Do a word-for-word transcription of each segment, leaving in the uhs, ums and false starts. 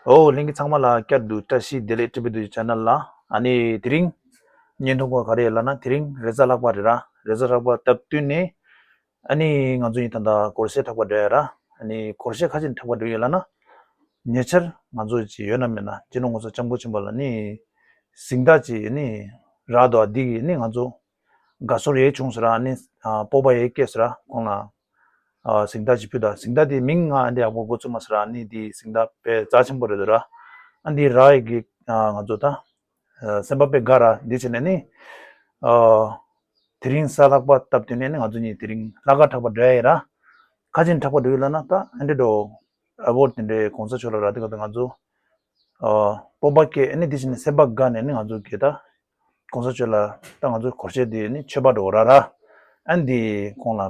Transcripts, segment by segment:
ཨོ་ལྷན་རྒྱས་ཚང་མ་ལ་བསྐྱར་དུ་བཀྲ་ཤིས་བདེ་ལེགས། ཊི་བི་ཌི་ཆེ་ནལ་ལ། ཨ་ནི་དེ་རིང་བརྙན་ཐུང་ག་རེ་ཡོད་ལབ་ན། དེ་རིང་རེས་གཟའ་ལྷག་པ་རེད་ར། རེས་གཟའ་ལྷག་པ་སྟབས་བསྟུན་ནས་ཨ་ནི་ང་ཚོ་ཡིན་ད་ལྟ་སྒོར་གཞས་འཁྲབ་པར་འགྲོ་ཡ་ར། ཨ་ནི་སྒོར་གཞས་ག་རེ་བྱས་ནས་འཁྲབ་པར་འགྲོ་ཡ་ཡོད་ལབ་ན། ཉེ་ཆར་ང་ཚོ་ཅིག་ཡོད་ན་མེད་ན་སྤྱི་ནོར་༸གོང་ས་༸སྐྱབས་མགོན་ཆེན་པོ་ལ་ནི་གཟེངས་རྟགས་ཅིག་ནི་རག་འདུག་འདི་གིས་ནི་ང་ཚོ་དགའ་ཚོར་ཡེ་བྱུང་ཟེར་ར། ནི་ཨ་སྤོབས་པ་ཡེ་སྐྱེས་ཟེར་ར། ཁོང་ལ་ཨ་གཟེངས་རྟགས་ཅིག་ཕུལ་ད། གཟེངས་རྟགས་དེ་མིང་ང་འདི་ཡག་པོ་འགོ་ཚུགས་མ་ཟེར་ར། ནི་འདི་གཟེངས་རྟགས་དཔེ་རྩ་ཆེན་པོ་རེད་འདུག་ར། ཨ་འདི་རག་ཡས་ཀྱི་ཨ་ང་ཚོ་ད་ཨ་སེམས་པ་དཔེ་དགའ་ར། འདི་བྱས་ནས་ནི་ཨ་དེ་རིང་གཟའ་ལྷག་པ་སྟབས་བསྟུན་ནས་ནི་ང་ཚོ་གཉིས་དེ་རིང་ལྷག་དཀར་འཁྲབ་པར་འགྲོ་ཡ་ཡིན་ར། ག་རེ་བྱས་ནས་འཁྲབ་པར་འགྲོ་ཡ་ཡོད་ལབ་ན། ད་ཨ་འདི་འདྲ་ཨེ་ཝོཌ་དེ་འདྲའི་༸གོང་ས་མཆོག་ལ་རག་དུས་སྐབས་དུ་ང་ཚོ་ཨ་སྤོབས་པ་སྐྱེས། ཨ་ནི་དེ་བཞིན་སེམས་པ་དགའ་ནས་ནི་ང་ཚོ་གིས་ད་༸གོང་ས་མཆོག་ལ་ད་ང་ཚོ་སྒོར་གཞས་དེ་ནི་མཆོད་པ་འགྲོ་ར་ར། ཨ་ནི་དེ་ཁོང་ལ་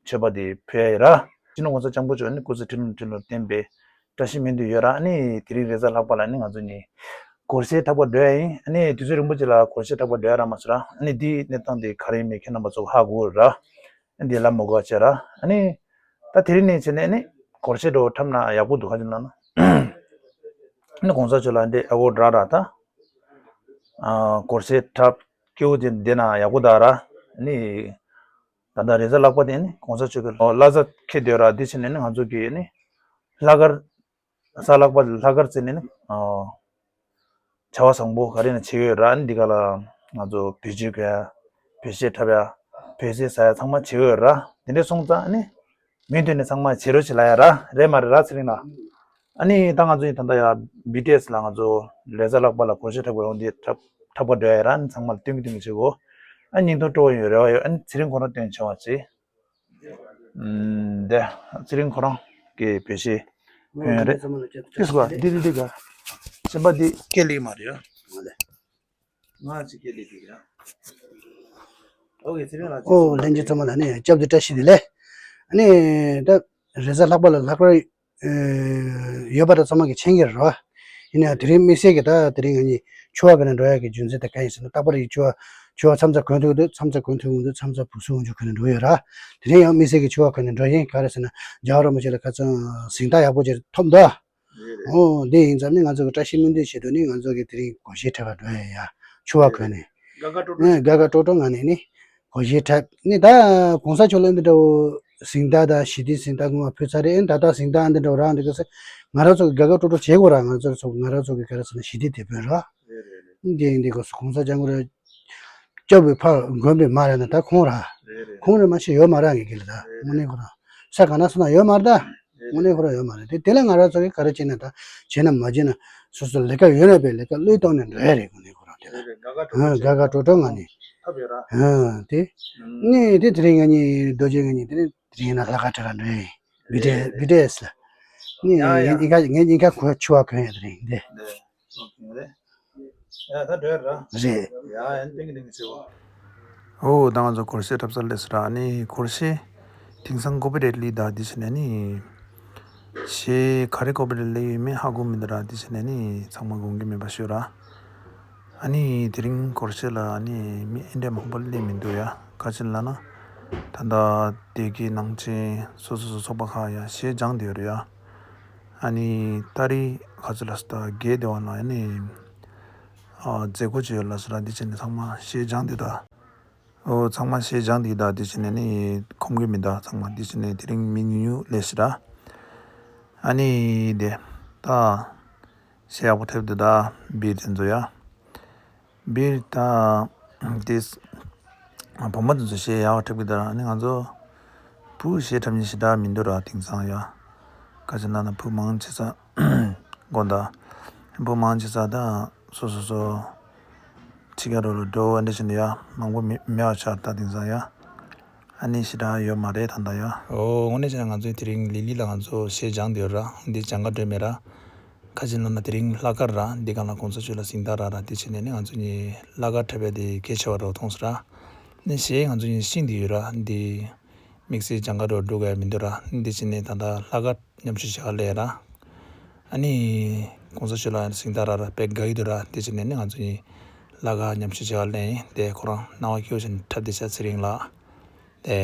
མཆོད་པ་དེ་ཕུལ་ཡ་ཡིན་ར། སྤྱི་ནོར་༸གོང་ས་༸སྐྱབས་མགོན་མཆོག་ནི་སྐུ་ཚེ་ཁྲི་ལོ་ཁྲི་ལོ་བརྟན་པའི་བཀྲ་ཤིས་སྨོན་འདུན་ཡོད་ར། ཨ་ནི་དེ་རིང་རེས་གཟའ་ལྷག་པ་ལ་ནི་ང་ཚོ་གཉིས་སྒོར་གཞས་འཁྲབ་པར་འགྲོ་ཡ་ཡིན། ཨ་ནི་དུས་ཚོད་རིང་པོ་ཅིག་ལ་སྒོར་གཞས་འཁྲབ་པར་འགྲོ་ཡ་རག་མ་སོང་ར། ཨ་ནི་དེའི་གནས་སྟངས་དེ་ག་རེ་ཡིན་མིན་ཁྱེད་རྣམ་པ་ཚོ་ཧ་གོ་ར། འདི་ལ་མོ་ག་ཆེ་ར། ཨ་ནི་ད་དེ་རིང་ནས་བྱས་ནས་ནི་སྒོར་གཞས་འགྲོ་འཁྲབ་ན་ཡག་པོ་འདུག་ག་རེ་ལབ་ན། ཨ་ནི་༸གོང་ས་མཆོག་ལ་འདི་ཨེ་ཝོཌ་རག་ར། ད་ཨ་སྒོར་གཞས་འཁྲབ་སྐྱིད་པོ་ཅིག་བསྡད་ན་ཡག་པོ་འདུག་ར། ཨ་ནི་ད་ལྟ་རེས་གཟའ་ལྷག་པ་དེ་ནི་༸གོང་ས་མཆོག་གི་བླ་གཟའ་འཁེལ་བསྡད་ར། འདི་བྱས་ནས་ནི་ང་ཚོ་གིས་ནི་ལྷག་དཀར་གཟའ་ལྷག་པ་ལྷག་དཀར་བརྩིས་ནས་ནི་ཨ་བྱ་བ་བཟང་པོ་ག་རེ་ན་བྱེད་ཀྱི་ཡོད་ར། ཨ་ནི་འདི་ག་ལ་ང་ཚོ་བེད་སྤྱོད་གོ་ཡ། བེད་སྤྱོད་འཁྲབ་ཡ། བེད་སྤྱོད་ཟ་ཡ་ཚང་མ་བྱེད་ཀྱི་ཡོད་ར། དེ་འདྲ་སོང་ཙང་ཨ་ནི་མུ་མཐུད་ནས་ཚང་མ་བྱེད་རོགས་བྱེད་ལབ་ཡ་ར། རེད་མ་རེད་ར་ཚེ་རིང་ལགས། ཨ་ནི་ད་ང་ཚོ་ཡིན་ད་ལྟ་ཡ་བི་ཊི་ཨེསི་ལ་ང་ཚོ་རེས་གཟའ་ལྷག་པ་ལ་སྒོར་གཞས་འཁྲབ་དགོས་ཡོང་དེ་འཁྲབ་འཁྲབ་པར་འགྲོ་ཡ་ར། ཨ་ནི་ཚང་མ་ལ་སྟོན་གྱི་སྟོན་གྱི་བྱེད་དགོས། ཨ་ནི་བརྙན་ཐུང་སྤྲོ་བོ་ཡོང་རེ་བ་ཡོད། ཨ་ནི་ཚེ་རིང་ཁོ་རང་སྟོན་བྱུང་བ་བྱེད། ཨུམ། དེ་ཚེ་རིང་ཁོ་རང་གི་བེད་སྤྱོད་ཕུལ་ཡོད་རེད། ཨོ་འདི་འདི་འདི་ག་སེམས་པ་འདི་སྐད་ལེགས་མ་རེད་ཡ། ང་ལ་ང་ཅིག་སྐད་ལེགས་འདུག་ཡ། ཨོ་ཁེ་ཚེ་རིང་ལགས། ཨོ་ལྷན་རྒྱས་ཚང་མ་ལ་ནི་སྐྱབས་འདི་བཀྲ་ཤིས་བདེ་ལེགས། ཨ་ནི་ད་རེས་གཟའ་ལྷག་པ་ལ་ལྷག་པར་ཨེ་ཡོད་པ་ད་ཚང་མ་གི་མཁྱེན་གྱི་རེད་བ། ཡིན་ན་ཡང་དེ་རིང་དམིགས་བསལ་གྱི་ད་དེ་རིང་ང་གཉིས་ཆུ་བ་ག་ནས་འགྲོ་ཡག་གི་རྒྱུ་མཚན་དེ་ག་ཡིན་ཟེར་ན། རྟག་པར་ཡི་ཆུ་བ་ཆུ་བ་མཚམས་མཚམས་གོན་ཐུབ་འདུག་མཚམས་མཚམས་གོན་ཐུབ་མི་འདུག་མཚམས་མཚམས་བུ་སུ་འོང་རྒྱུ་ག་ནས་འགྲོ་ཡོད་ར། དེ་རིང་ཡང་དམིགས་བསལ་གྱི་ཆུ་བ་ག་ནས་འགྲོ་ཡིན། ག་རེ་ཟེར་ན་རྒྱལ་བ་རིན་པོ་ཆེ་ལ་ཁ་སང་གཟེངས་རྟགས་ཡག་པོ་ཅིག་ཐོབ་འདུག་རེད་རེད། ཨོ་འདི་ཡིན་ཙང་ནི་ང་ཚོ་གི་བཀྲ་ཤིས་སྨོན་འདུན་ཆེད་དུ་ནི་ང་ཚོ་གི་དེ་རིང་སྒོར་གཞས་འཁྲབ་པར་འགྲོ་ཡ་ཡ། ཆུ་བ་གོན་ནས། དགའ་དགའ་སྤྲོ་སྤྲོ། ཨེ་དགའ་དགའ་སྤྲོ་སྤྲོ་ངང་ནས་ནི་སྒོར་གཞས་འཁྲབ་ནི། ད་༸གོང་ས་མཆོག་ལ་འདི་འདྲ་བོ་གཟེངས་རྟགས་དང་ཞི་བདེའི་གཟེངས་རྟགས་སྔོན་མ་ཕུལ་ཚར་རེད། ཨེ་ད་ལྟ་གཟེངས་རྟགས་འདི་འདྲ་བོ་རག་འདི་ག་ཟེར་ང་རང་ཚོ་གི་དགའ་དགའ་སྤྲོ་སྤྲོ་བྱེད་དགོས་ར། ང་ཚོ་ཚོ་ང་རང་ཚོ་གི་ག་རེ་ཟེར་ན་ཞི་བདེ་དེད་དཔོན་ར། རེད་རེད་རེད། འདི་ཡིན་འདི་གོ་༸གོང་ས་༸སྐྱབས་མགོན་རེད། སྐྱོབ་པའི་ཕ་དགོན་པའི་མ་རེད་ན་ད་ཁོང་ར། རེད་རེད། ཁོང་རེད་མ་ཤེས་ཡོད་མ་རེད། ངེད་ཀྱི་ལ་ད་རེད་དངོས་གནས་ཁོ་རང་ས་ག་ན་སོང་ན་ཡོད་མ་རེད་ད། རེད་དངོས་གནས་ཁོ་རང་ཡོད་མ་རེད། དེ་དེ་ལ་ང་རང་ཚོ་གིས་ག་རེ་བྱས་ན་ད་བྱས་ན་མ་བྱས་ན་སོ་སོ་ལས་ཀ་ཡོད་ན་པའི་ལས་ཀ་བློས་གཏོང་ནས་འགྲོ་ཡ་རེད། དངོས་གནས་ཁོ་རང་དེ་ལ་རེད་རེད། དགའ་དགའ་སྤྲོ་ཨ་སྤྲོ་དགའ་དགའ་སྤྲོ་སྤྲོ་ངང་ནས་ཐབས་ཡོད་ར། ཨ་དེ་ཨུམ། ནི་དེ་དེ་རིང་ང་གཉིས་རྡོ་རྗེ་ང་གཉིས་དེ་རིང་དེ་རིང་ཡིན་ན་ལྷག་དཀར་འཁྲབ་ག་འགྲོ་ཡ་ཡིན། བི་ཌི་ཨེསི་ལ། ནི་ཡ་ཡ། ངས་ངས་ངས་ཁོའི་ཆུ་བ་གོན་ཡོད་དེ་རིང་འདི། འདི་ཨོ་ཁེ་རེད། ཡ་ད་འགྲོ་ཡ་ར། རེད། ཡ་ཡ་ཏིང་ཏིང་ཟེར་བ། ཨོ་ད་ང་ཚོ་སྒོར་གཞས་འཁྲབ་ས་སླེབས་སོང་ར། ནི་སྒོར་གཞས་དེང་སང་ཀོ་པི་རེ་ཊི་སླེབས་ད་འདི་བྱས་ནས་ནི་གཞས་ག་རེ་ཀོ་པི་རེ་ཊི་སླེབས་ཡོད་མེད་ཧ་གོ་མི་འདུག་ར། འདི་བྱས་ནས་ནི་ཚང་མ་དགོངས་ཀྱི་མེད་པ་ཤོད་ར། ཨ་ནི་དེ་རིང་སྒོར་གཞས་ལ་ཨ་ནི་མི་ཨེ་འདྲས་མང་པོ་སླེབས་མི་འདུག་ཡ། ག་ཅི་ལབ་ན་ད་ལྟ་སྡེ་དགེ་ནང་ཆེན་སོ་སོ་སོ་ཚོགས་པ་ཁག་ཡ་གཞས་སྦྱངས་བསྡད་ཡོད་རེད་ཡ། ཨ་ནི་ཏ་རིག་ག་ཚོད་ལ་སོ་ད་བརྒྱད་དེ་བ་ལ་ཨ་ནི་ཨ་མཛད་སྒོ་ཅིག་ཡོད་ལ་སོ་ར། འདི་བྱས་ནས་ཚང་མ་གཞས་སྦྱངས་བསྡད་ད། ཨོ་ཚང་མ་གཞས་སྦྱངས་བསྡད་ད། འདི་བྱས་ནས་ནི་ཁོམ་གི་མི་ད་ཚང་མ། འདི་བྱས་ནས་དེ་རིང་མི་ཉུང་ཉུང་སླེབས་ཤི་ར། ཨ་ནི་དེ་ད་གཞས་ཡག་པོ་འཁྲབ་འདུག་ད་བི་དེ་ཚོ་ཡ། བི་ད་དེ་བུ་མོ་དེ་ཚོ་གཞས་ཡག་པོ་འཁྲབ་གི་འདུག་ར། ཨ་ནི་ང་ཚོ་བུ་གཞས་འཁྲབ་མཁན་ཞེ་དྲག་མི་འདུག་ར་དེང་སང་ཡ། ག་ཅི་ན་ན་བུ་མང་ཆེ་ས་དགོན་ད་བུ་མང་ཆེ་ས་ད་སོ་སོ་སོ་ཕྱི་རྒྱལ་རོ་ལ་འགྲོ་འདི་བྱས་ནས་ཡ་མང་པོ་མི་མེད་པ་ཆགས་ད་དེང་སང་ཡ། ཨ་ནི་ཞེ་དྲག་ཡོད་མ་རེད་ད་ལྟ་ཡ། ཨོ་དངོས་གནས་བྱས་ན་ང་ཚོའི་དེ་རིང་ལི་ལི་ལ་ང་ཚོ་གཞས་སྦྱངས་བསྡད་ཡོད་ར། འདི་སྦྱང་ག་འགྲོ་མེད་ར། ཁ་ཅིག་ལབ་ན་དེ་རིང་ལྷག་དཀར་ར། འདི་གང་ལ་གོང་ས་མཆོག་ལ་གཟེངས་རྟགས་རག་ར། དེ་བྱས་ནས་ནི་ང་ཚོ་གཉིས་ལྷག་དཀར་འཁྲབ་ཡ་དེ་གལ་ཆེ་བ་རུ་མཐོང་སོང་ར། ནི་གཞས་ང་ཚོ་གཉིས་ཤེས་བསྡད་ཡོད་ར། འདི་དམིགས་བསལ་སྦྱང་ག་འགྲོ་འགྲོ་ག་ཡ་མི་འདུག་ར། འདི་བྱས་ནས་ད་ལྟ་ལྷག་དཀར་མཉམ་ཞུགས་བྱེད་ག་སླེབས་ར། ཨ་ནི་གོང་ས་མཆོག་ལ་གཟེངས་རྟགས་རག་ར་དཔེ་དགའ་གི་འདུག་ར། དེ་བྱས་ནས་ནི་ང་ཚོ་གཉིས་ལྷག་དཀར་མཉམ་ཞུགས་བྱེད་ག་སླེབས་ཡིན། དེ་ཁོ་རང་སྣང་བ་སྐྱིད་པོ་བྱས་ནས་འཁྲབ་བསྡད་ཤག་ཚེ་རིང་ལགས། དེ་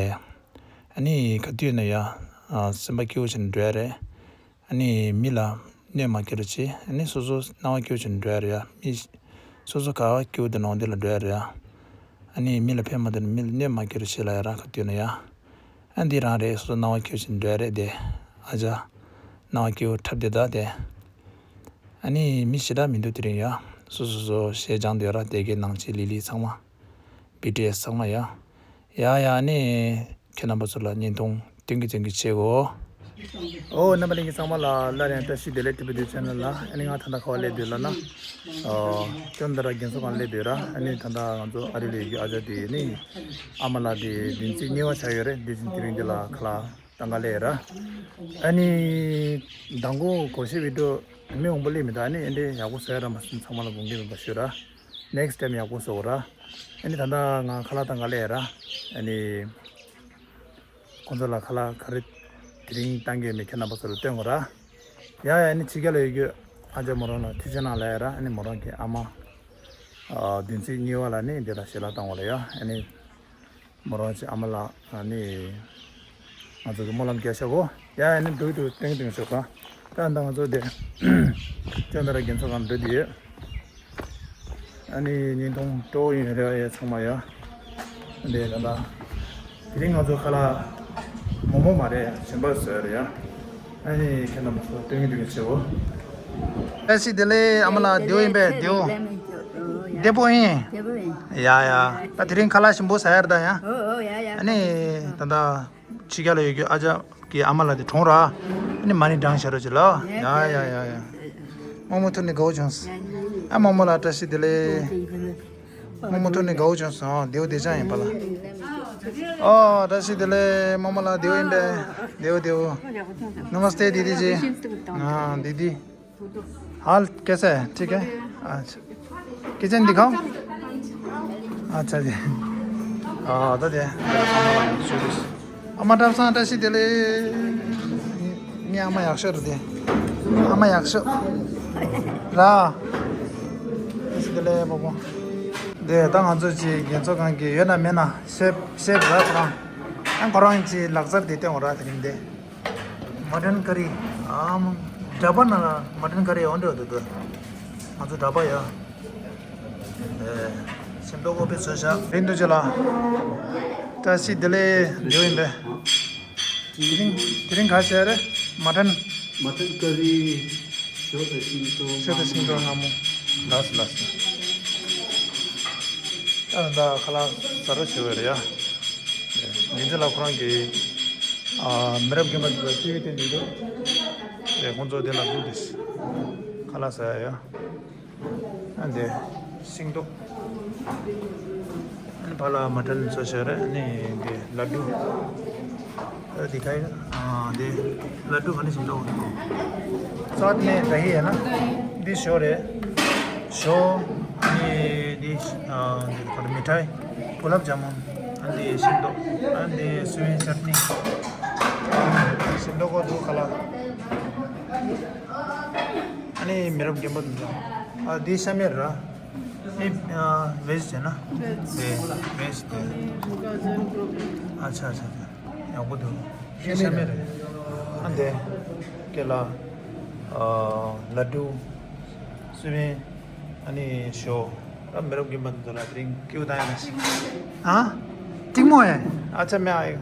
ཨ་ནི་ག་དུས་ཡིན་ན་ཡ་སེམས་པ་སྐྱིད་པོ་བྱས་ནས་འགྲོ་ཡ་རེད། ཨ་ནི་མི་ལ་ གནོད་མ་སྐྱེལ་རོགས་བྱེད། ཨ་ནི་སོ་སོ་སྣང་བ་སྐྱིད་པོ་བྱས་ནས་འགྲོ་ཡ་རེད་ཡ། མི་སོ་སོ་ག་བ་སྐྱིད་པོ་དེ་ནང་དེ་ལ་འགྲོ་ཡ་རེད་ཡ། ཨ་ནི་མི་ལ་ཕན་མ་ཐོགས་ནས་མི་ལ་གནོད་མ་སྐྱེལ་རོགས་བྱེད་ལབ་ཡ་ར། ག་དུས་ན་ཡ། ཨ་འདི་རང་རེད། སོ་སོ་སྣང་བ་སྐྱིད་པོ་བྱས་ནས་འགྲོ་ཡ་རེད་དེ། ཨ་ཅག་སྣང་བ་སྐྱིད་པོ་འཁྲབ་བསྡད་ད་དེ། ཨ་ནི་མི་ཞེ་དྲག་མི་འདུག་དེ་རིང་ཡ། སོ་སོ་སོ་གཞས་སྦྱང་བསྡད་ཡོད་ར། སྡེ་དགེ་ནང་ཆེན་ལི་ལི་ཚང་མ། བི་ཊི་ཨེསི་ཚང་མ་ཡ། ཡ་ཡ། ཨ་ནི་ཁྱེད་རྣམ་པ་ཚོ་ལ་བརྙན་ཐུང་སྟོན་གི་སྟོན་གི་བྱེད་གོ། ཨོ་རྣམ་པ་ལྷན་རྒྱས་ཚང་མ་ལ་སླར་ཡང་བཀྲ་ཤིས་བདེ་ལེགས། ཊི་བི་ཌི་ཆེ་ནལ་ལ། ཨ་ནི་ང་ད་ལྟ་ག་པར་སླེབས་བསྡད་ལབ་ན། ཨོ་ཅོན་ཏ་ར་རྒན་གསོ་ཁང་སླེབས་བསྡད་ར། ཨ་ནི་ད་ལྟ་ང་ཚོ་ཨ་རི་ལ་ཡོད་རྒྱུ་ཨ་ཅག་དེ་ནི་ཨ་མ་ལགས་དེ་བདུན་ཚིགས་གཉིས་པ་ཆགས་ཡོད་རེད། དེ་བཞིན་དེ་རིང་འདི་ལ་ཁ་ལག་གཏང་ག་སླེབས་ར། ཨ་ནི་མདང་དགོང་གོ་ཤེས་བི་ཌི་ཡོ་མི་མང་པོ་སླེབས་མི་འདུག་ཨ་ནི་ཨེ་འདྲའི་ཡག་པོ་བཟོ་ཡ་ར་མ་སོང་། ཚང་མ་ལ་དགོངས་འགལ་མེད་པ་ཞུ་ར། ནེག་སི་ཊའིམ་ཡག་པོ་བཟོ་དགོས་ར། ཨ་ནི་ད་ལྟ་ང་ཁ་ལག་གཏང་ག་སླེབས་ར། ཨ་ནི་ཁོང་ཚོ་ལ་ཁ་ལག་ག་རེ་དེ་རིང་གཏང་གི་ཡོད་མེད་ཁྱེད་རྣམ་པ་ཚོ་ལ་སྟོན་དགོས་ར། ཡ་ཡ། ཨ་ནི་ཕྱི་རྒྱལ་ལ་ཡོད་རྒྱུ་ཨ་ཅག་མོ་རང་ལ་ཐུགས་རྗེ་གནང་ལབ་ཡ་ར། ཨ་ནི་མོ་རང་གི་ཨ་མ་ཨ་བདུན་ཚིགས་གཉིས་པ་ལ་ནི་འདི་ལ་ཞལ་ལག་གཏང་བ་ལ་ཡ། ཨ་ནི་མོ་རང་གི་ཨ་མ་ལགས་ཨ་ནི་ང་ཚོ་གི་སྨོན་ལམ་རྒྱག་ཤག་གོ། ཡ་ཡ། ཨ་ནི་འགྲོ་འགྲོ་སྟོན་སྟོན་ཤོག་ག། ད་ད་ང་ཚོ་དེ་ཅོན་ཏ་ར་རྒན་གསོ་ཁང་འགྲོ་དུས་ཡོད། ཨ་ནི་བརྙན་ཐུང་སྤྲོ་བོ་ཡིན་རེད་ཡ། ཚང་མ་ཡ། འདི་ད་ལྟ་དེ་རིང་ང་ཚོ་ཁ་ལག་མོག་མོག་མ་རེད། གཞན་པ་བཟོས་རེད་ཡ། ཨ་ནི་ཁྱེད་རྣམ་པ་ཚོ་སྟོན་གི་འདུག་གི་བྱེད་འོ། བཀྲ་ཤིས་བདེ་ལེགས་ཨ་མ་ལགས། བདེ་པོ་ཡིན་པས། བདེ་པོ། བདེ་པོ་ཡིན། ཡ་ཡ། ད་དེ་རིང་ཁ་ལག་ཞིམ་པོ་ཟ་ཡ་རེད་ད་ཡ། ཨ་ནི་ད་ལྟ་ཕྱི་རྒྱལ་ལ་ཡོད་རྒྱུ་ཨ་ཅག་གི་ཨ་མ་ལགས་དེ་གྲོངས་ར། ཨ་ནི་མ་ཎི་བགྲངས་བཞག་རོགས་བྱེད་ལ། ཡ་ཡ་ཡ་ཡ། རྨོ་མོ་ཐུག་ནས་དགའ་བོ་བྱུང་། ཨ་རྨོ་མོ་ལགས་བཀྲ་ཤིས་བདེ་ལེགས། རྨོ་མོ་ཐུག་ནས་དགའ་བོ་བྱུང་སོང་། བདེ་པོ་བདེ་ཅག་ཡིན་པ་ལ། ཨོ་བཀྲ་ཤིས་བདེ་ལེགས། རྨོ་མོ་ལགས་བདེ་པོ་ཡིན་པས། བདེ་པོ་བདེ་པོ། नमस्ते दीदी जी। हाँ दीदी। हाल कैसा है? ठीक है। अच्छा। किचन दिखाओ। अच्छा जी। हाँ, तो दे। अम्मा टाप सा टैसी दिले। ངའི་ཨ་མ་ཡག་ཤོས་རེད་དེ། ཨ་མ་ཡག་ཤོས་ར། ཨ་སི་དེ་ལས་པོ་པོ། དེ་ད་ང་ཚོ་ཅིག་རྒན་གསོ་ཁང་གི་ཡོད་ན་མེད་ན་ཤེབ་ཤེབ་ར་ཁོ་རང་། ཨ་ཁོ་རང་ཅིག་ལག་རྩལ་དེ་སྟོན་འོ་ར། དེ་རིང་དེ་མ་ཊན་ཀ་རི། ཨམ། འདྲ་པ་ན་ར་མ་ཊན་ཀ་རི་འོ་འདྲ་འདུག་དེ། ང་ཚོ་འདྲ་པ་ཡ། ཨེ། སེམས་རྟོགས་པོ་པའི་ཚོད་བཞག་རིན་དུ་ཅི་ལ། བཀྲ་ཤིས་བདེ་ལེགས་འདི་ཡིན་པས། དེ་རིང་དེ་རིང་ག་བྱས་རེད། མ་ཊན། མ་ཊན་ཀ་རི། ཞོ་དང་ཤིང་ཏོག་ཞོ་དང་ཤིང་ཏོག་མངར་མོ། ལགས་སོ་ལགས་སོ། ཨ་ད་ཁ་ལག་ཟ་རོགས་བྱེད་འོས་རེད་ཡ། ཉིན་མཚན་ལ་ཁོ་རང་གི་ཨ་མི་རབས་རྒན་པ་ཚོ་ལ་ཏི་ཝི་སྟོན་གྱི་འདུག་དེ་ཁོང་ཚོ་དེ་ལ་སྒུག་དེ། ཁ་ལག་ཟ་ཡ་ཡ། ཨ་འདི་ཤིང་ཏོག་ཨ་ནི་ཕ་ལ་མ་ཊན་ཚོ་ཤར། ཨ་ནི་འདི་ལ་ཌུ། ཨ་འདི་ཁ་ཡི་ཨ་འདི་ལ་ཌུ། ཨ་ནི་ཤིང་ཏོག་ཚ་ནས་ད་ཧི་ཡ་ན། འདི་ཞོ་རེད། ཞོ། ཨ་ནི་འདི་ཨ་འདི་ཁ་ལ་མི་ཐའི། གུ་ལབ་ཇ་མུན། ཨ་འདི་ཤིང་ཏོག་ཨ་འདི་སུ་ཝིན་ཅཊ་ནི། ཤིང་ཏོག་གོ་འདུག་ཁ་ལག་ཨ་ནི་མི་རབས་རྒན་པ་དེ་འདྲ། ཨ་འདི་ཤ་མེད་ར། ནི་ཨ་ཝེཇ་བྱས་ན། ཝེཇ། དེ་ཝེཇ་དེ། ཨ་ཆ་ཆ་ཆ། ཡག་པོ་འདུག་ཤ་མེད་རེད། ཨ་འདི་ཀེ་ལ། ཨ་ལ་ཌུ། སུ་ཝིན། ཨ་ནི་ཞོ། ཨ་མི་རབས་རྒན་པ་དེ་ཚོ་ལ་དེ་རིང་ཀེའུ་བཏང་ཡ་ན་ཞིག་ཨ། ཏིང་མོ་ཨེ། ཨ་ཆ་མེད་ཨ་ཡིག་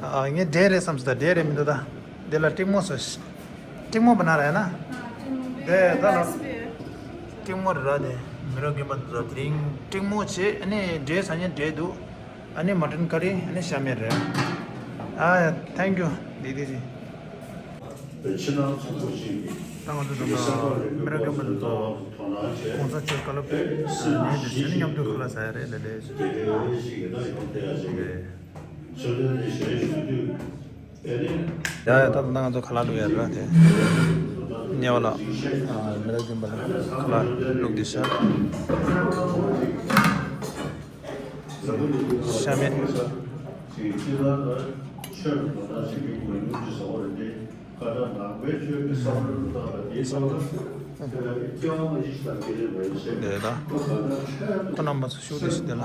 ཨ་ངས་འབྲས་རེད་བསམ་སོང་། ད་འབྲས་རེད་མི་འདུག་ད་འདི་ལ་ཏིང་མོ་ཟེར། ཏིང་མོ་བ་ན་ར་ཡ་ན། དེ་ད་ལ་ཏིང་མོ་རེད་ར། དེ་མི་རབས་རྒན་པ་འདི་ཚོ་དེ་རིང་ཏིང་མོ་བྱས། ཨ་ནི་འབྲས་ཟ་མཁན་འབྲས་འདུག་ཨ་ནི་མ་ཊན་ཀ་རི། ཨ་ནི་ཤ་མེད་རེད། ཨ་ཐེང་ཀྱུ། འདི་འདི་འདི། ད་ང་ཚོ་ད་ལྟ་མི་རབས་རྒན་པ་འདི་ཚོ་གོང་ས་མཆོག་བཀའ་སློབ་ནས་དེ་བྱས་ནས་མཉམ་དུ་ཁ་ལག་ཟ་ཡ་རེད། ལེ་ལེ། ཡ་ཡ། ད་ལྟ་ང་ཚོ་ཁ་ལག་བླུག་ཡ་ར། དེ་ཉེ་བ་ལ་མི་རབས་རྒན་པ་ལ་ཁ་ལག་བླུག་དེ་ཤ་ཤ་མེད། དེ་ལ་ཁོ་རྣམ་པ་ཚོ་ཤུགས་དེ་ཤི་དེ་ལ།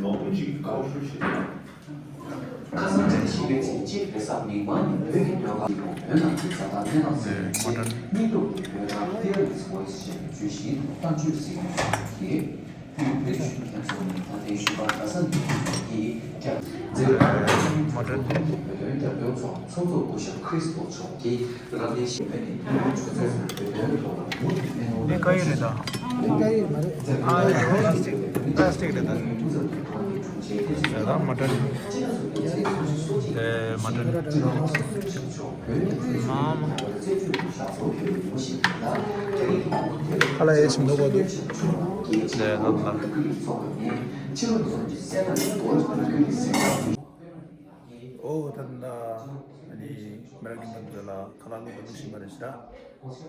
ནོར་བུ་གཅིག་གི་དགའ་བོ་ཤུགས་ཤིག་དང་། ཁ་སང་ཕྱི་ཚེས་གཅིག་རེས་གཟའ་མིག་དམར་ཉིན་བོད་ཀྱི་ཟློས་གར་ཡིག་ནང་བོད་ནང་གི་མཛད་དང་སྙན་ངག་ཟེར་བའི་ཆེད་སྙིང་སྟོབས་ཀྱི་ཟློས་གར་Fearless Voice ཞེས་པའི་བརྗོད་གཞིའི་ཐོག་གཏམ་བརྗོད་གཟིགས་གནང་གིས། དབུས་བོད་གཞོན་ནུ་ལྷན་ཚོགས་ནས་ད་ཐེངས་ཞུ་བ་ག་ས་ནས་ཀྱིས་ཀྱང་མཛད་པའི་བོད་དོན་རྒྱབ་སྐྱོར་ཚོགས་ཚོགས་གཙོ་སྐུ་ཞབས་ཁྲིས་པོ་མཆོག་གིས་རང་བདེན་ཞི་བའི་ནས་ཐུན་མོང་ཆུ་ཚོད་ཚོ་བོད་དོན་ཐོག་ལ་མུ་མཐུད་གནས་ནོར་འདི་ཀ་ཡི་རེད་ད། ཀ་ཡི་མ་རེད། ཨ་ཡ་པ་ལ་སི་ཊིག་པ་ལ་སི་ཊིག་རེད་ད། རེད་ད་མ་འདྲ་ནི། དེ་མ་འདྲ་ནི། མ་མ། ཁ་ལག་ཡེ་ཞིམ་འདུག་གོ་འདུག་དེ་ལ་ལ། ཨོ་ད་ད་ཨ་ནི་མི་རབས་རྒན་པ་ཚོ་ལ་ཁ་ལག་བླུགས་དང་བླུགས་བཞིན་པ་རེད་ཤག་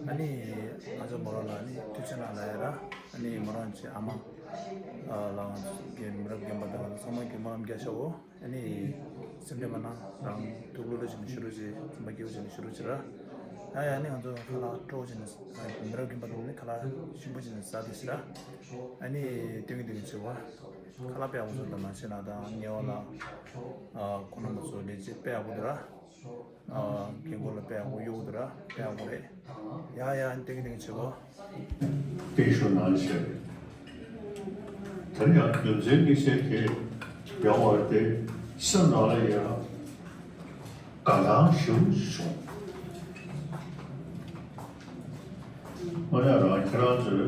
ཨ་ནི་ང་ཚོ་མོ་རང་ལ་ཨ་ནི་ཐུགས་རྗེ་གནང་ལབ་ཡ་ར། ཨ་ནི་མོ་རང་གི་ཨ་མ་ལ་ང་ཚོ་གི་མི་རབས་རྒན་པ་དང་ཚང་མ་གི་སྨོན་ལམ་རྒྱག་ཤོག་ཨོ། ཨ་ནི་སེམས་ཁྲལ་མ་གནང་། རང་ཐུགས་ལྷོད་ལྷོད་བྱས་ནས་བཞུགས་རོགས་བྱེད། སེམས་པ་སྐྱིད་པོ་བྱས་ནས་བཞུགས་རོགས་བྱེད་ར། ཡ་ཡ། ཨ་ནི་ང་ཚོ་ཁ་ལག་སྤྲོ་བོ་བྱས་ནས་མི་རབས་རྒན་པ་དང་ནི་ཁ་ལག་ཞིམ་པོ་བྱས་ནས་ཟ་དེ་ཤི་ར། ཨ་ནི་སྟོན་གྱི་སྟོན་གྱི་བྱེད་པ། ཁ་ལག་དཔེ་ཡག་པོ་བཟོས་འདུག་ནང་ཆེན་ལགས་དང་ཉེ་བ་ལགས། ཨ་ཁོང་རྣམ་པ་ཚོ་ལས་བྱེད་དཔེ་ཡག་པོ་འདུག་ར། ཨ་རྒན་གོག་ལགས་དཔེ་ཡག་པོ་གཡོག་འདུག་ར། དཔེ་ཡག་པོ་རེད། ཡ་ཡ། ཨ་ནི་སྟོན་གྱི་སྟོན་གྱི་བྱེད་པ། བརྟན་བཞུགས་གནང་ཞེས། དེར་ཡང་རྒྱུ་མཚན་དམིགས་བསལ་གྱིས་ཡོང་བ་སྟེ། སེམས་ནང་ལ་ཡང་དགའ་སྣང་ཞེ་པོ་བྱུང་། དངོས་གནས་རང་ཁྱེད་རང་ཚོས་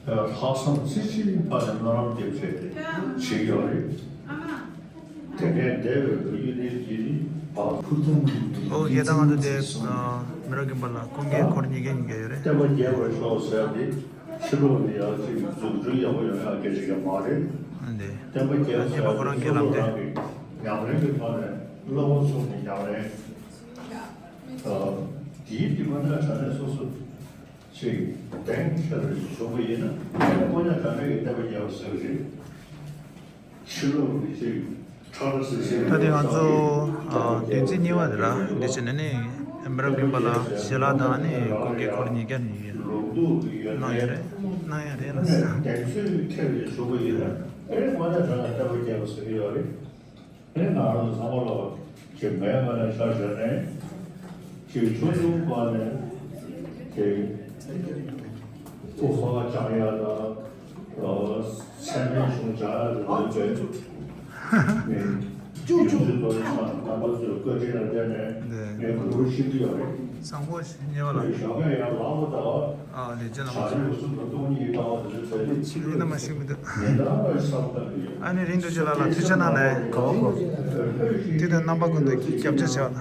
ལྷག་བསམ་རྩེ་གཅིག་གི་ཐོག་ནས་སྨོན་ལམ་རྒྱབ་བྱས་ཏེ་བྱེད་ཀྱི་ཡོད་རེད། དེ་ནས་འདས་པའི་བོད་ཀྱི་གནས་ཚུལ་འདི་ཕར། ཨོ་ཡ། ད་ང་ཚོ་དེ་མི་རབས་རྒན་པ་ལགས་སྐུ་འགན་འཁུར་ཉིས་བརྒྱ་ཉིས་བརྒྱ་ཡོད་རེད། བསྟན་པ་རྒྱས་པར་ཤོག་ཟེར་ཏེ་ཕྱི་ལོགས་ནས་ཡང་ཅིག་འཛུགས་སྐྲུན་ཡག་པོ་ཡོང་ཡག་སྐད་ཆ་གང་མ་རེད། འདི་བསྟན་པ་རྒྱས་པར་ཤོག་ཟེར་ཏེ་ཕྱི་ལོགས་རང་གི་ཉམས་ལེན་གྱི་ཐོག་ནས་བློ་ཁོག་ཚུགས་ནས་ཉམས་ལེན། ཨ། དེའི་དེ་མ་ཐག་དྲ་གནས་སོ་སོ་ཅིག་གདེང་འཁེལ་བའི་བྱུང་བ་ཡིན་ན། དངོས་གནས་དྲ་གནས་ཀྱི་བསྟན་པ་རྒྱས་པ་ཟེར་བ་རེད། ཕྱི་ལོགས་ཀྱི་ཅིག་ཁྲག་ཁྲ་སིལ་སིལ་ད་དེ་ང་ཚོ་ཨ་བདུན་ཚིགས་གཉིས་པ་དེ་ར། འདི་བྱས་ནས་ནི་མི་རབས་རྒན་པ་ལགས་ཞལ་ལག་དང་ནི་སྐུ་འགན་འཁུར་ཉིས་བརྒྱ་ཉིས་བརྒྱ་གནང་ཡོད་རེད། གནང་ཡོད་རེད་ལགས་སོ། གདེང་ཚོད་ཁེལ་བའི་བྱུང་བ་ཡིན་ན། ཨེ་དངོས་གནས་དྲ་གནས་བསྟན་པ་རྒྱས་པ་ཟེར་གྱི་ཡོད་རེད། ཨེ་ང་རང་ཚོ་ཚང་མ་ལ་ཅིག་མེད་པ་ནས་ཆ་བཞག་ནས་ཅིག་ཆུང་ཆུང་པ་ནས་དེ་སྐུ་ཁ་བྱང་ཡ་དང་། ཨ་མཚན་སྨད་གཞུང་བྱང་ཡ་དང་འདི་ཚོའི་ནས་ཡོངས་འཛིན་རྡོ་རྗེ་འཆང་རྣམ་པ་ཚོའི་བཀའ་དྲིན་ལ་བརྟེན་ནས་ངས་གོ་བ་ཤེས་ཀྱི་ཡོད་རེད། བཟང་པོ་ཞིག་ཉེ་བ་ལ། ཞོགས་ཀས་ཡར་ལངས་པ་དང་། ཨ་ལས་བྱེད་ལ་མ་བྱང་ཡུལ་གསུམ་དང་སྟོང་ཉིད་ཀྱི་ལྟ་བ་དེ་ཚོའི་ཚད་ལས་ཕྱི་རོལ་ན་མ་ཤེས་མི་འདུག་ཉིན་ལྟར་བསམ་བཏང་གི་ཡོད། ཨ་ནི་རིན་རྡོ་རྗེ་ལགས་ལ་ཐུགས་རྗེ་གནང་ལེ། གོ་གོ། དེ་དང་རྣམ་པ་ཀུན་ཏུ་རྒྱབ་སྐྱོར་བྱས་པ་དང་།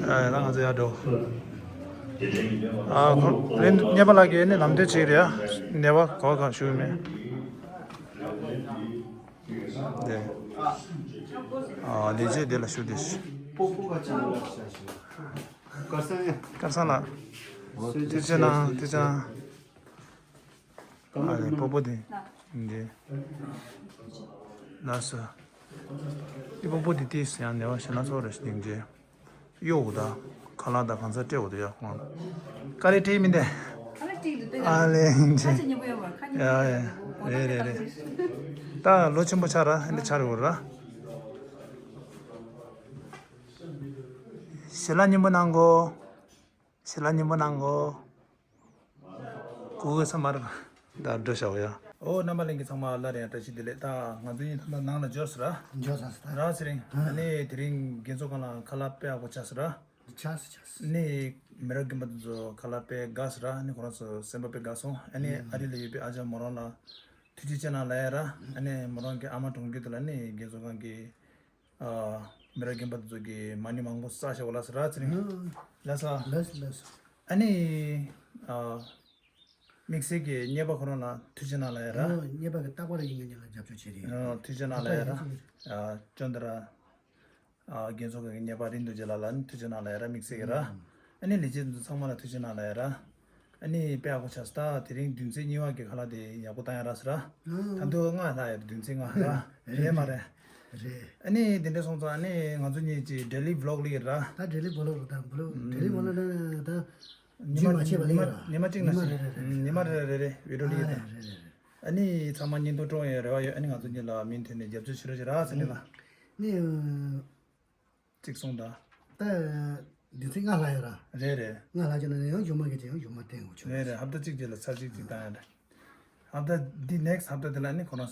ཨ་ད་ང་ཚོ་ཡར་འགྲོ། ཨ་ཁོ་རིན་རྡོ་རྗེ་ལགས་ཀྱིས་ནི་ལམ་སྟོན་བྱེད་ཀྱི་རེད་ཡ། ནེ་པ་གོ་ག་ཞུ་མེད། དེ། ཨ་ལས་བྱེད་དེ་ལ་ཞུ་དེ། སྐལ་བཟང་ལགས། ཐུགས་རྗེ་གནང་། ཐུགས་རྗེ་གནང་། ཨ་ལས་སྤོ་བོ་དེ། འདི། ལགས་སོ། འདི་སྤོ་བོ་དེ་ཏིས་ཡང་ནེ་པ་ཞེ་ན་ཚོ་རེ་ཞིག་སྙིང་རྗེ། གཡོག་གུ་ད། ཁ་ལག་ད་གང་ཚ་སྤྲད་འོ་དེ་ཡ་ཁོང་། ཀ་རེ་ཁྲིད་མི་འདི། ཨ་ལས་སྙིང་རྗེ། ཡ་ཡ། རེད་རེད་རེད། ད་ལོ་ཆེན་པོ་ཆགས་ར་འདི་ཆགས་རེད་འོ་ར། ཞལ་ལག་སྙིང་པོ་གནང་གོ། ཞལ་ལག་སྙིང་པོ་གནང་གོ། གུ་གུ་ས་མར་ད་འགྲོ་བྱའོ་ཡ། ཨོ་རྣམ་པ་ལྷན་རྒྱས་ཚང་མ་སླར་ཡང་བཀྲ་ཤིས་བདེ་ལེགས། ད་ང་ཚོ་གཉིས་ད་ལྟ་ནང་ལ་འབྱོར་སོང་ར། འབྱོར་སོང་ཟེར་ད། ར་ཚེ་རིང་། ཨ་ནི་དེ་རིང་རྒན་ཚོགས་ཁང་ལ་ཁ་ལག་དཔེ་ཡག་པོ་ཆགས་སོང་ར། ཆགས་སོང་ཆགས་སོང་། ནི་མི་རབས་རྒན་པ་དེ་ཚོ་ཁ་ལག་དཔེ་དགའ་སོང་ར། ནི་ཁོ་རང་ཚོ་སེམས་པ་དཔེ་དགའ་སོང་། ཨ་ནི་ཨ་རི་ལ་ཡོད་པའི་ཨ་ཅག་མོ་རང་ལ་ཐུགས་རྗེ་ཆེ་གནང་ལབ་ཡ་ར། ཨ་ནི་མོ་རང་གི་ཨ་མ་གྲོངས་རྒྱུ་དེ་ལ་ནི་རྒན་ཚོགས་ཁང་གི་ཨ། མི་རབས་རྒན་པ་དེ་ཚོ་གིས་མ་ཎི་མང་པོ་བསགས་བཞག་པ་ལགས་སོ་ར་ཚེ་རིང་། ལགས་སོ། ལགས་སོ་ལགས་སོ། ཨ་ནི། ཨ། དམིགས་བསལ་གྱིས་གཉེར་པ་ཁོ་རང་ལ་ཐུགས་རྗེ་གནང་ལབ་ཡ་ར། ཨ། གཉེར་པ་གིས་རྟག་པར་ཡིན་ངེས་ངེས་ལ་རྒྱབ་སྐྱོར་བྱེད་རེད། ཨ། ཐུགས་རྗེ་གནང་ལབ་ཡ་ར། ཨ། ཅོ་འདི་ར། ཨ། རྒན་ཚོགས་ཁང་གི་གཉེར་པ་རིན་རྡོ་རྗེ་ལགས་ལ་ནི་ཐུགས་རྗེ་གནང་ལབ་ཡ་ར་དམིགས་བསལ་གྱིས་ར། ཨ་ནི་ལས་བྱེད་དེ་ཚོ་ཚང་མ་ལ་ཐུགས་རྗེ་གནང་ལབ་ཡ་ར། ཨ་ནི་དཔེ་ཡག་པོ་ཆགས་སོང་། ད་དེ་རིང་བདུན་ཚིགས་གཉིས་པ་གི་ཁ་ལག་དེ་ཡག་པོ་བཏང་ཡ་རག་སོང་ར། ཨ། ད་དུང་ལྔ་ལྷག་ཡོད་རེད། བདུན་ཚིགས་ལྔ་ར། རེད་མ་རེད། རེད། ཨ་ནི་དེ་འདྲ་སོང་ཙང་ཨ་ནི་ང་ཚོ་གཉིས་ཀྱིས་daily vlog ལས་ར། ད་daily vlog ལ་ད་vlog daily vlog ལ་ད་ཉི་མ་རྗེས་མ་ཆད་པ་ཉི་མ་ལས་ར། ཉི་མ་གཅིག་ན་ཉི་མ་ཞིག་རེ་རེ་རེད། ཉི་མ་རེ་རེ་རེད། བི་ཌི་ཡོ་ལས་ད། རེད་རེད་རེད། ཨ་ནི་ཚང་མ་སྙིང་སྟོབས་སྤྲོ་ཡ་རེ་བ་ཡོད། ཨ་ནི་ང་ཚོ་གཉིས་ལ་མུ་མཐུད་ནས་རྒྱབ་སྐྱོར་བྱེད་རོགས་བྱེད་ར་ཟེར་ནས་ལ། ནི། གཅིག་གསུངས་དང་། ད། དུས་ཚོད་ལྔ་ལྷག་ཡོད་ར། རེད་རེད། ལྔ་ལྷག་ཅིག་ན་ཡང་གཞུག་མ་གི་ཅིག་ཡང་གཞུག་མ་བསྟན་དགོས་ཆོག་རེད་རེད། ཧབ་ཏ་གཅིག་རྗེས་ལ་ཚར་གཅིག་ཅིག་བཏང་ཡ་རེད། ཧབ་ཏ་འདི་ནེག་སི་ཊི་ཧབ་ཏ་དེ་ལ་ནི་ཁོ་རང་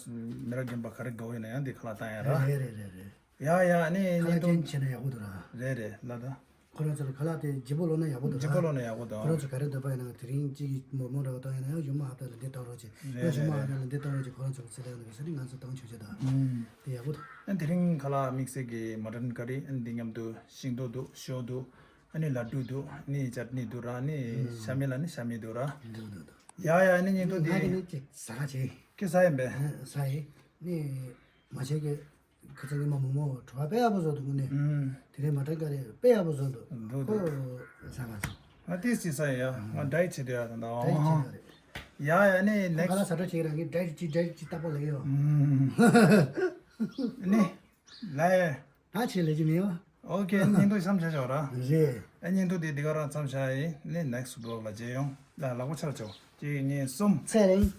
མི་རབས་རྒན་པ་ག་རེ་དགའ་བོ་ཡོད་ན་ཡང་འདི་ཁ་ལག་བཏང་ཡ་ར། རེད་རེད་རེད་རེད། ཡ་ཡ་ནི་ཁ་ལག་ཅན་བྱས་ན་ཡག་པོ་འདུག་ར། རེད་རེད་ལ་ད། ཁོ་རང་ཚོ་ལ་ཁ་ལག་དེ་ལྗིད་པོ་ལོག་ན་ཡག་པོ་འདུག་ལྗིད་པོ་ལོག་ན་ཡག་པོ་འདུག་ཁོ་རང་ཚོ་ག་རེ་འདོད་པ་ཡིན་ན་དེ་རིང་གཅིག་མོག་མོག་འདྲ་བོ་བཏང་ཡིན་ན་ཡང་གཞུག་མ་ཧབ་ཏ་ལ་འདི་བཏང་རོགས་བྱེད། རེད་ཡང་གཞུག་མ་རེད་ཧབ་ཏ་ལ་འདི་བཏང་རོགས་བྱེད། ཁོ་རང་ཚོ་ལ་ཚེ་ལས་ཡོང་ན་ག་ས་རིང་ང་ཚོ་བཏང་ཆོག་ཆོག་ད། ཨུམ། དེ་ཡག་པོ་འདུག་ཨ་དེ་རིང་ཁ་ལག་དམིགས་བསལ་གྱི་མ་ཊན་ཀ་རི་ཨ་ནི་འདི་མཉམ་དུ་ཤིང་ཏོག་འདུག་ཞོ་འདུག་ཨ་ནི་ལ་ཌུ་འདུག་ཨ་ནི་ཅཊ་ནི་འདུག་ར། ཨ་ནི་ཤ་མེད་ལ་ནི་ཤ་མེད་འདུག་ར། འདུག་འདུག་འདུག་ཡ་ཡ་ཨ་ནི་སྙིང་ཐོ་ང་གི་འདི་ནི་ཅིག་ཟ་ག་བྱེད། ཁྱོད་ཟ་ཡིན་པས། ཟ་ཡིན། ནི་མ་བྱེད་ཀྱི། ཁ་སང་གི་མ་མོག་མོག་བྲོ་བ་དཔེ་ཡག་པོ་བཟོ་འདུག་ནི། ཨུམ། དེ་རིང་མ་ཊན་ཀ་རི་དཔེ་ཡག་པོ་བཟོ་འདུག་འདུག་ཁོ་འདུག་ཟ་ག་ཟ། ང་ཏིས་ཅི་ཟ་ཡ། ང་ཌ་ཡེ་ཊི་བྱེད་དུ་ཡ་ད་ད། ཌ་ཡེ་ཊི་བྱེད་ཡ་རེད། ཡ་ཡ་ནི་ཁོ་ནེག་སི་ཊི་ཁ་ལག་ཟ་འཕྲོ་བྱེད་རང་གི་ཌ་ཡེ་ཊི་ཅི་ཌ་ཡེ་ཊི་ཅི་ལྟ་པོ་ལ་ཡོད། ཨུམ། ནི། ལ་ཡ། ད་ཆེ་ལས་ཀྱི་མེད་བ། ཨོ་ཁེ། སྙིང་ཐོ་མཚམས་བཞག་ཆོག་ར། རེད། ཨ་སྙིང་ཐོ་དེ་འདི་ག་རང་མཚམས་བཞག་ཡིན། ནི་ནེག་སི་ཊི་བི་ལོག་ལ་མཇལ་ཡོང་། ལ་ལག་པ་ཆར་ཆོག་གཅིག་གཉིས་གསུམ། ཚེ་རིང་།